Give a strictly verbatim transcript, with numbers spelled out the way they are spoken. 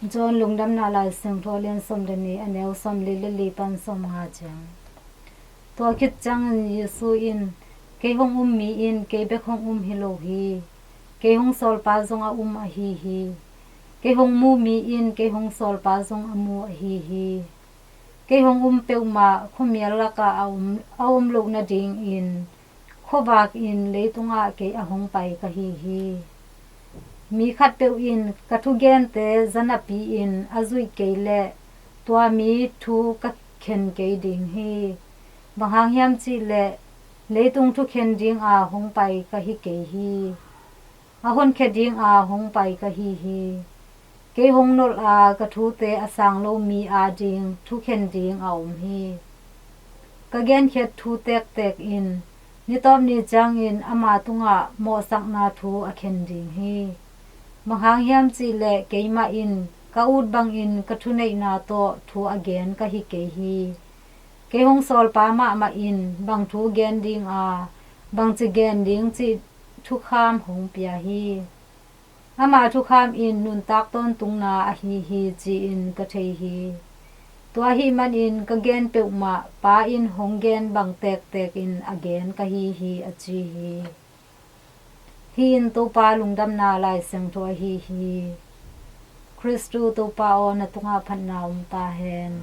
John Lungdamna Lai Siangtho a lian sawm le nih, a neu sawm li le li pan sawm nga ciang. Tua khit ciangin Jesu in, "Kei hong um mi in kei bek hong um hi lo hi. Kei hong sawlpa zong a um ahi hi. Kei hong mu mi in kei hong sawlpa zong a mu ahi hi. Kei hong um peuhmah khuamial lakah a om, a om loh nadingin khuavak in leitungah kei a hong pai ka hi hi. Mi khatpeuh in ka thugente zanapi in a zuih kei leh tua mi thu ka khen kei ding hi. Bang hang hiam cih leh leitung thukhen dinga hong pai ka hi kei hi. A honkhia dinga hong pai ka hi hi. Kei hong nolh a ka thute a sang lo mi ading thukhen ding a om hi. Ka genkhiat thu tektek in nitawp ni ciangin ama tungah mawhsakna thu a khen ding hi. Bang hang hiam cih leh keimah in ka ut bangin ka thuneihna tawh thu a gen ka hi kei hi. Kei hong sawlpa mahmah in bang thu gen dinga bangci gen ding cih thukham hong pia hi. Ama thukham in nuntak tawntungna ahi hi ci-in ka thei hi. Tua ahih manin ka gen peuhmah Pa in hong gen bang tektek in a gen ka hi hi," a ci hi. Hih in Topa Lungdamna Lai Siangtho ahi hi. Khristu Topa aw, na tungah phatna om ta hen.